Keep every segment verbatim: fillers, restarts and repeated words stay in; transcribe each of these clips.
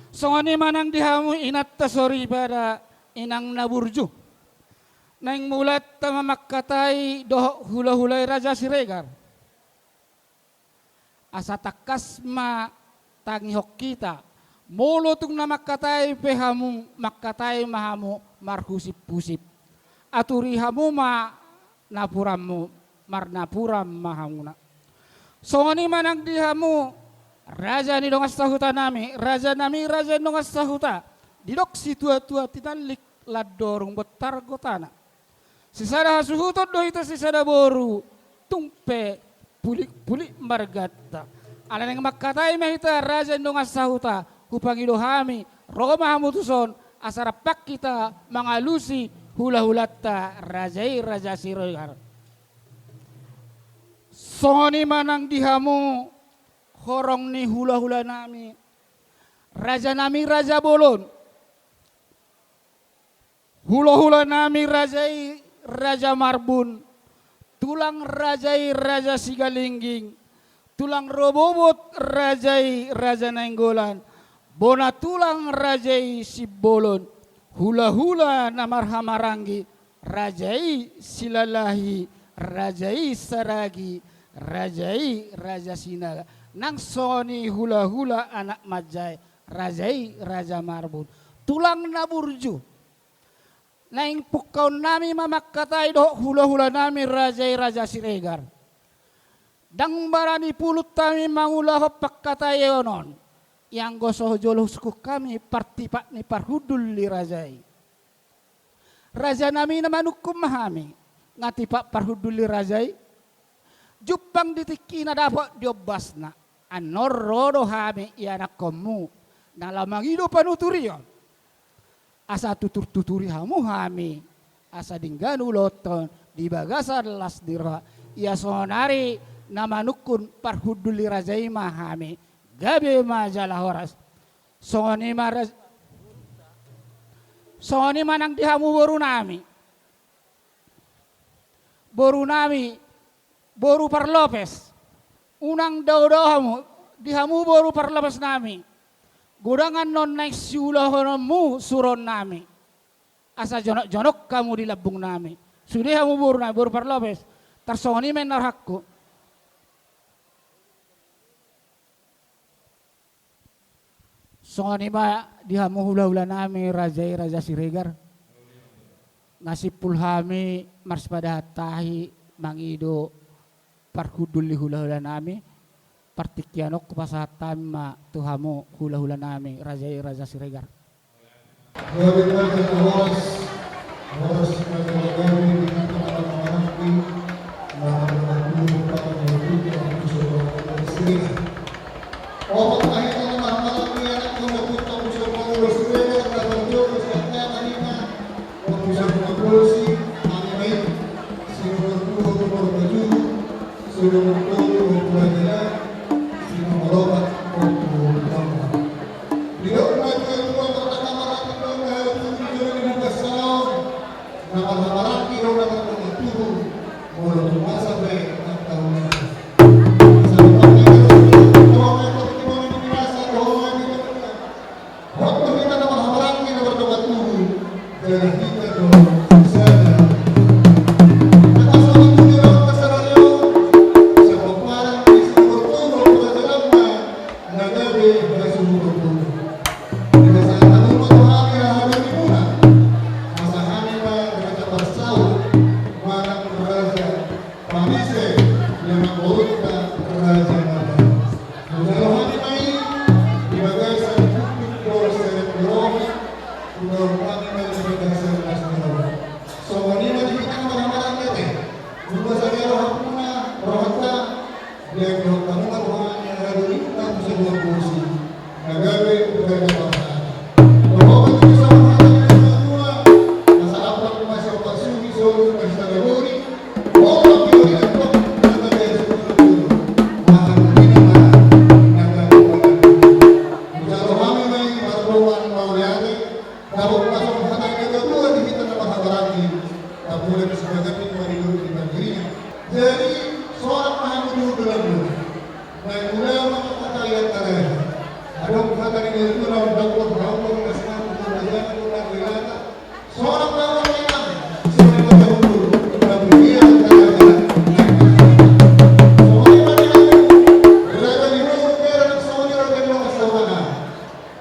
Songon i ma nang di hamu inanta soripada, inang na burju. Naeng mulaanta ma mangkatai dohot hulahula i Raja Siregar. Asa tangkas ma tangihon hita, molo tung na mangkatai pe hamu, mangkatai ma hamu marhusip-husip. Aturi hamu ma napuranmu, marnapuran ma hamuna. Songon i ma nang di hamu, raja ni dongan sahuta nami, raja nami, raja ni dongan sahuta. Didok situa-tua, tinallik landorung, bontar gotana. Sisada hasuhuton do hita, sisada boru, tung pe pulik-pulik marganta. Ala naeng mangkatai ma hita, raja ni dongan sahuta, hupangido hami, ro ma hamu tuson, asa rap hita mangalusi hulahulanta raja i Raja Siregar. Songon i ma nang di hamu horong ni hulahula nami, raja nami Raja Bolon, hulahula nami raja i Raja Marbun, tulang raja i Raja Sigalingging, tulang rorobot raja i Raja Nainggolan, bona tulang raja i Simbolon, hulahula na marhamaranggi, raja i Silalahi, raja i Saragi, raja i Raja Sinaga, nang songon i hulahula anak manjae, raja i Raja Marbun, tulang na burju. Naeng pungkaon nami ma mangkatai dohot hulahula nami raja i Raja Siregar. Ndang barani pulut hami mangulahon pangkataion on, ianggo so jolo husungkun hami partipak ni parhundul ni raja i. Raja nami, na manungkun ma hami, nga tipak parhundul ni raja i? Jumpang di tingkina, dapot di ombasna. Annon ro do hami ianakkonmu, na laho mangido panuturion. Asa tutur-tuturi hamu hami, asa denggan ulaonta on di bagasan las ni roha. Ia saonari na manungkun parhundul ni raja i ma hami. Gabe ma jala horas. Songon i ma ras-, songon i ma nang di hamu boru nami. Boru nami, boru parlopes. Unang dao-dao hamu, di hamu boru parlopes nami. Godang annon naeng siulahononmu suruon nami. Asa jonok-jonok hamu di lambung nami. Sude hamu boru nami, boru parlopes. Tarsongon i ma inna rohangku. Songon i ma di hamu hulahula nami raja i Raja Siregar. Nga simpul hami marsipadahan tahi mangido parhundul ni hulahula nami. Partingkian on hupasahat hami ma tu hamu hulahula nami raja i Raja Siregar. Gabe ma jala horas, horas ma jala gabe di hita na marhamaranggi, na marhamaranggi. Opat ma hita na marhamaranggi, anak na puta musuh pangurus beda, na berdoa siapa tadi mah, musuh pangurus si, amin. Si nomor dua, nomor tujuh, si nomor dua, nomor dua, si nomor empat, nomor dua. Didok ma tu atua marhamaranggi, na marhamaranggi do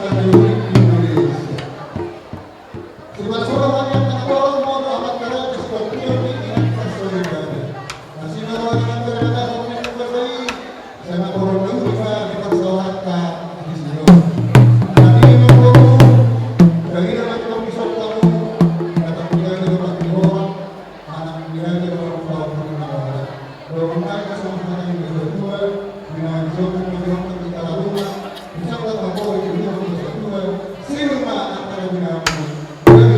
Republik Indonesia. Sipasuruhan yang mengorong moto amat kerja seperti ini dengan sesuai. Masih naruh dengan berbeda untuk berbaik. Sama orang dulu bisa dipersoalkan di sini. Tapi memang dari dalam kondisi kamu dapat kita di rumah di orang. Anak menjadi orang tua pun orang. Doakan kasih sayang yang kedua, dengan jodoh menjodohkan kita rumah, bisa kita bawa di rumah kedua, si rumah akan lebih aman. Jadi,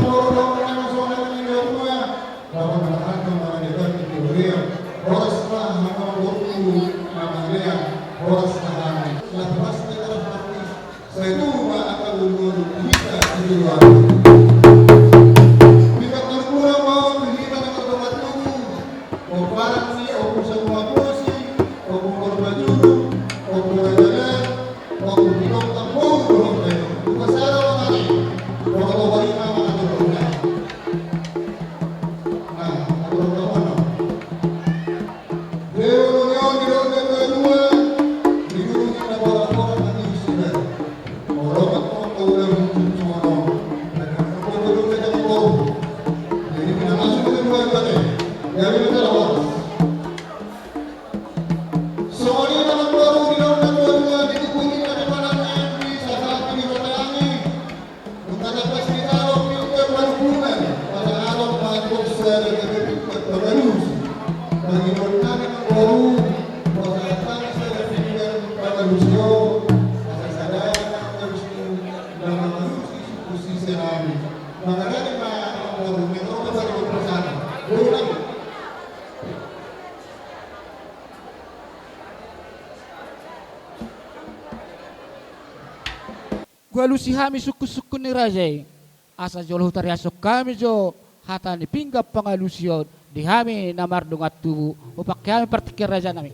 orang orang yang kedua, dapat mendapatkan penghargaan di dunia. Horas lah nama waktu, nama dia, horas lah. Nah, pasti kita pasti Sai tubu ma angka gulugulu di hita di keluarga. Tingkat na hurang ma on di hita na mardongan tubu. Pomparan ni Ompu Samuapusi, Ompu Parbajulu, Ompu Rajaga, Ompu Titong Tambun, Ompu Rajaga. Buka sara ma mari. Bapak-bapak lima ma angka gulugulu. Nah, angka gulugulu. Mangarani ma amang boru, metro pasal dua puluh satu. Ulang. Hualusi hami sungkun-sungkun ni raja i. Asa jolo hutariashon hami jo hata ni pinggan pangalusi on di hami na mardongan tubu, hupangke hami partingkian rajanami.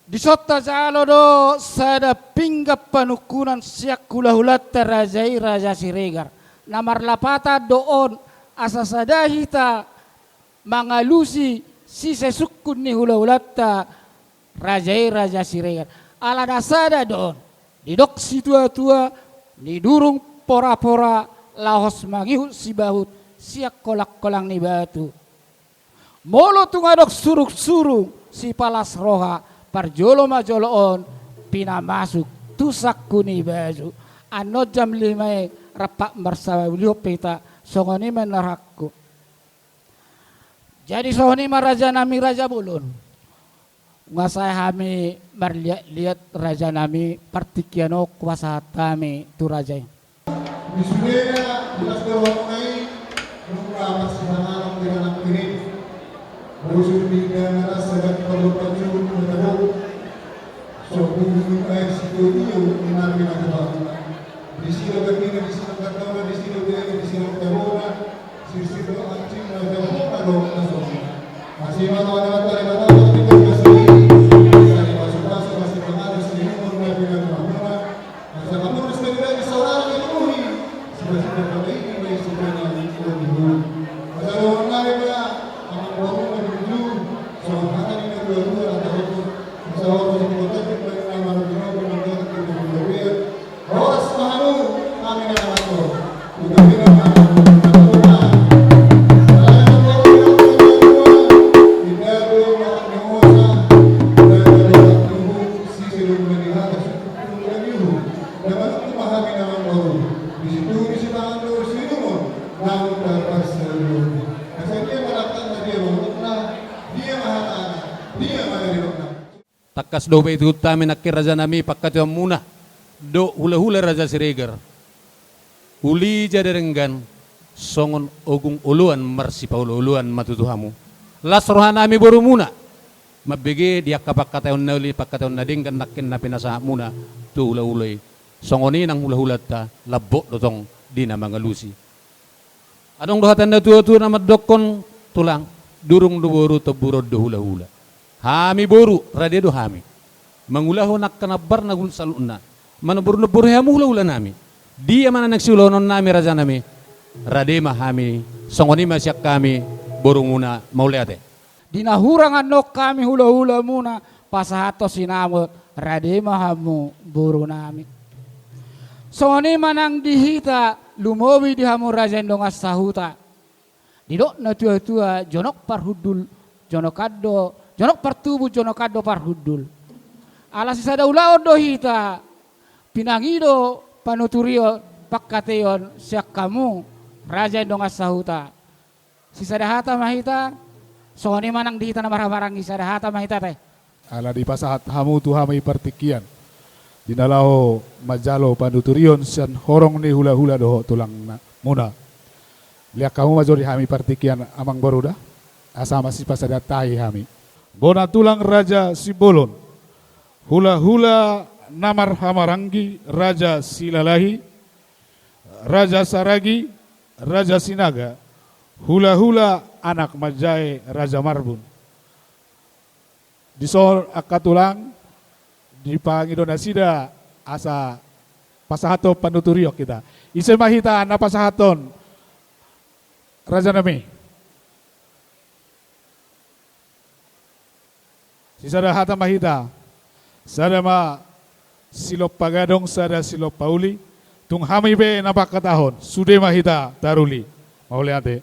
Dison tajalo do sada pinggan panungkunan sian hulahulanta raja i, Raja Siregar. Na marlapatan do on, asa sada hita mangalusi sise sungkun ni hulahulanta raja i, Raja Siregar. Ala na sada do on, didok situatua, nidurung porapora, laos mangihut sibahut sian kolangkolang ni batu. Molo tung adong surungsurung sipalas roha, parjolo ma jolo on pinamasuk tu sangku ni baju. Annon jam lima i rap marsaulihon pe hita, songon i ma na rohangku. Jadi songon i ma rajanami, raja bolon. Nunga sae hami marliatliat rajanami, partingkian on hupasahat hami tu raja i. Di sudena, di las dohonona i, nunga marsipanganon di anak ini. Bosur di dalam rasa dan perlu pancur, perlu. Sobu di air situ dia, di mana kita. Di sini berpindah, di sini bertambah, di sini berada, di sini bertambah. Sisi do anjing na jauh na do na sombong. Masih mau ada mata lima tahun kita masih. Bisa dimasuk masuk masih pengaruh sini umur na bilang mamuna. Masa kamu harus segera disorang di bumi. Sudah sudah kali ini mulai sebenarnya di bumi. Masa doang lari dia. Anak baru menuju. Soal mana ini dua dua atau itu. Masa waktu di kota kita yang lama di rumah kita kita. Horas ma hamu, hami na mantor. Udah bilang ma hamu, mantor. Saya mau bilang ke kedua, tidak ada yang mau. Di situ, di situ, anu, nang terpaksa dulu. Nah, saya dia mengatakan dia mau, nah, dia mengatakan, dia mau. Tangkas do hupaihutihut hami nangkin rajanami pangkataionmuna dohot hulahula Raja Siregar. Uli jala denggan songon ogung oloan marsipaolooloan ma tutu hamu. Las rohanami borumuna mambege di angka pangkataion na uli, pangkataion na denggan nangkin na pinasahatmuna tu hulahula i. Songon i nang hulahulanta, lambok do tong di na mangalusi. Adong do hata ni natuatua na mandokkon, tulang, durung do boru, tomburon do hulahula. Hami boru, rade do hami mangulahon angka na ambar na gulsaluhutna. Manombornomborhi hamu hulahulanami. Dia ma na naeng siulahononnami rajanami. Rade ma hami, songon i ma sian hami borumuna, mauliate. Di na hurang annon hami hulahulamuna pasahathon sinamot, rade ma hamu borunami. Songon i ma nang di hita, lumobi di hamu raja ni dongan sahuta. Didok natuatua, jonok parhundul, jonok an do, jonok partubu, jonok an do parhundul. Ala sisada ulaon do hita, pinangido panuturion pangkataion sian hamu raja ni dongan sahuta. Sisada hata ma hita, songon i ma nang di hita na marhahamaranggi, sada hata ma hita te. Ala dipasahat hamu tu hami partingkian, di na laho manjalo panuturion sian horong ni hulahula dohot tulangmuna. Liat hamu ma jo di hami partingkian amang boru da, asa masipasahat tahi hami. Bona tulang Raja Simbolon, hulahula na marhahamaranggi Raja Silalahi, Raja Saragi, Raja Sinaga, hulahula anak manjae Raja Marbun. Dison angka tulang, dipangido nasida asa pasahathon panuturion hita. Ise ma hita na pasahathon rajanami? Sisada hata ma hita. Sada ma silompa gadong, sada silompa uli. Tung hami pe na pangkatahon, sude ma hita taruli. Mauliate.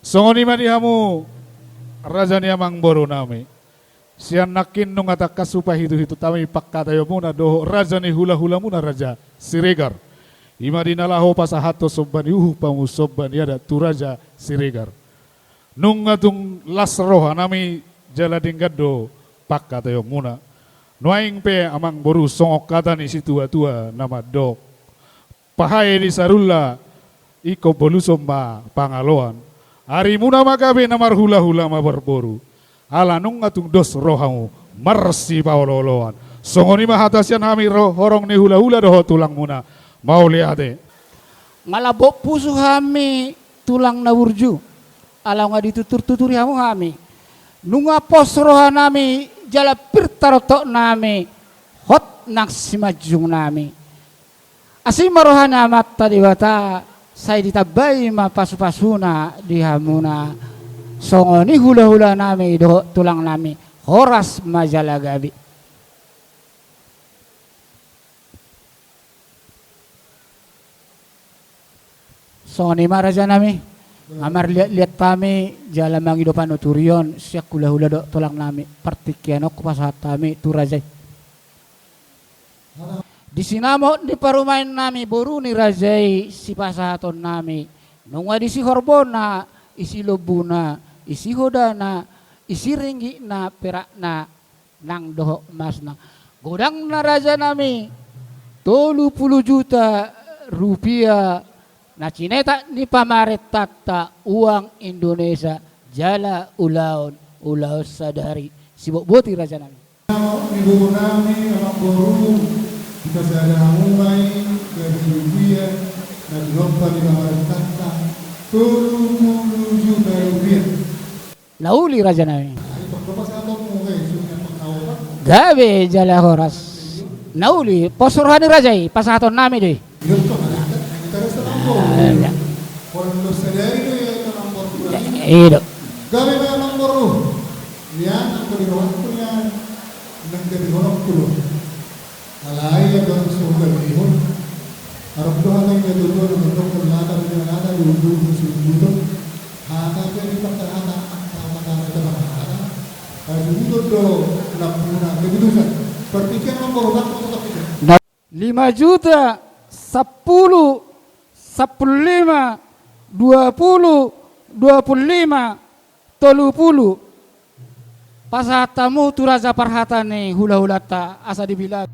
Songon i ma di hamu raja ni amang borunami. Sian nangkin nunga tangkas hupaihutihut hami pangkataionmuna dohot raja ni hulahulamuna Raja Siregar. I ma di na laho pasahathon somba ni uhum, pamusomba ni adat tu Raja Siregar. Nunga tung las rohanami jala denggan do pangkataionmuna. Nuaeng pe amang boru, songon hata ni situatua na mandok: Pahae ni sarulla, ingkon boluson ma pangaloan. Arimuna ma gabe na marhulahula ma marboru. Ala nunga tung dos rohamu marsipaolooloan. Songon i ma hata sian hami ro-, horong ni hulahula dohot tulangmuna. Mauliate. Nga lambok pusu hami tulang na burju. Ala nga dituturtuturi hamu hami. Nunga pos rohanami jala pir taroktoknami. Hot nang simanjungnami. Asi ma roha ni Amanta Debata, sai ditambai ma pasupasuna di hamuna. Songon i hulahulanami dohot tulangnami, horas ma jala gabe. Songon i ma rajanami, nga marliatliat hami jala mangido panuturion sian hulahula dohot tulangnami, partingkian on hupasahat hami tu raja i. Di sinamot ni parumaennami boru ni raja i sipasahatonnami, nunga disi horbona, isi lombuna, isi hodana, isi ringgitna, perakna, nang dohot emasna. Godangna rajanami, tolu pulu juta rupiah, na cinetak ni pamarentanta uang Indonesia, jala ulaon, ulaon sadari. Sibotboti rajanami. Ni borunami, amangboru, dipasada hamu ma i, gabe rupiah, na tinompa ni pamarentanta, tolu pulu juta rupiah. Na uli rajanami. Gabe jala horas. Na uli, pos roha ni raja i, pasahatonnami do i. I do. Gabe ma amangboru. Nian anggo di rohangku nian, nang gabe holongku do. Alai anggo so gabe ihur. Adong do hata ni natuatua na mandok, lata bina lata, duhut duhut na sumbuto. Hata pe di pangkal hata, angka hata hata hata hata. Hasuhuton do lambungna keputusan. Partingkian amangboru, bangko tetap itu. Lima juta, sampulu, sampulu lima, dua pulu, dua pulu lima, tolu pulu. Pasahat hamu tu raja parhata ni hulahulanta asa dibilang.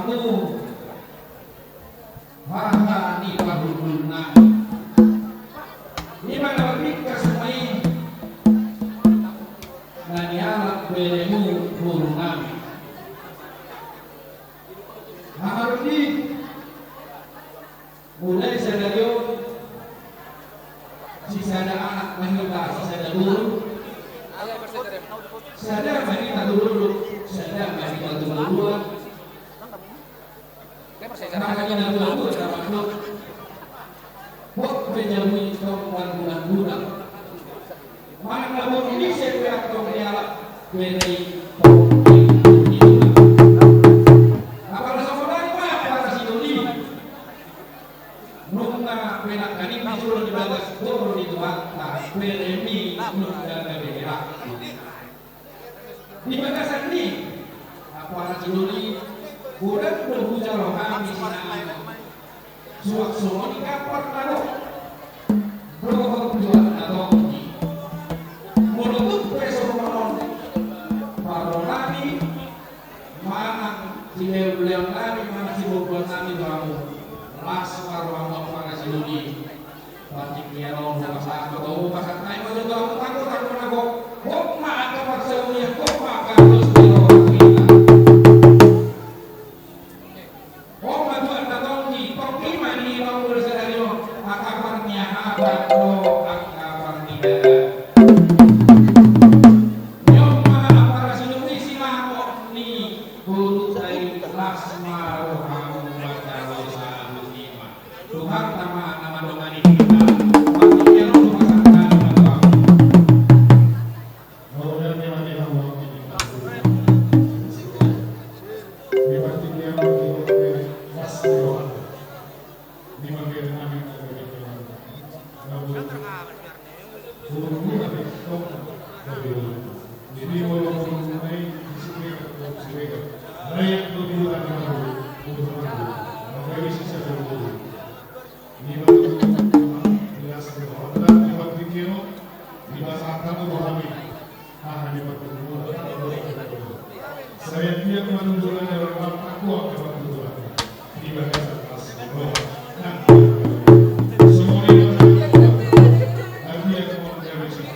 Hamu haha ni parhundulnami, i ma na marpingkas ma i na nialap beremu borunami. Haha rondang, mulai sadari on sisada anak ma hita, sisada boru, sada ma hita tu dolok, sada ma hita tu toruan. Maka di na dua-dua na mandok, hot pe jabu i tong marguna-guna. Manang na boru ni ise pe antong nialap bere i tong marguna-guna. Apala songon i ma parasidoli, nunga pe nangkaning di jolo di bagas boru ni Tuhanta, beremi nunga gabe hela. Di bagasan ni, apala sidoli, godang do hujalo hami sinamot. Suang songon i gampar na do, dohot tuak na tonggi. Molo tung pe songon on, parro nami, manang silehon-lehon nami, manang sibombuan nami tu hamu, las ma rohamu, apala sidoli. Patik ni anon, hupasahat ma tu hamu, pasahat nai ma tu hamu, tanggo, tanggo, tanggo. Hot ma angka parsaulian, hot ma angka dos ni roha hita. Hot ma tuak na tonggi, tonggi ma di na umur sadari on, angka parniahapan dohot angka parniahapan. Ni on ma apala sidoli sinamot ni boru ta i, las ma rohamu manjalo saluhutna. Tuhanta ma na mandongani hita. Martinggil ma tu pasahat nami ma tu hamu. Mauliate ma di hamu. Di partingkian on di las ni rohanta. Di mangkir nami na gabe hela. Jadi molo molo nai di Siregar, Siregar. Rakyat do di huta ni hamu, di huta ni hamu. Maka di sisa hamu. Ni ma tu las ni rohanta, di partingkian on, di pasahat hamu tu hami. Aha ni partingkian on. Saya dia ma tu jolo ni rohanta, kuat di partingkian on. Di bagasan las ni roha. Nah, semuanya. Hadiah mau dari situ.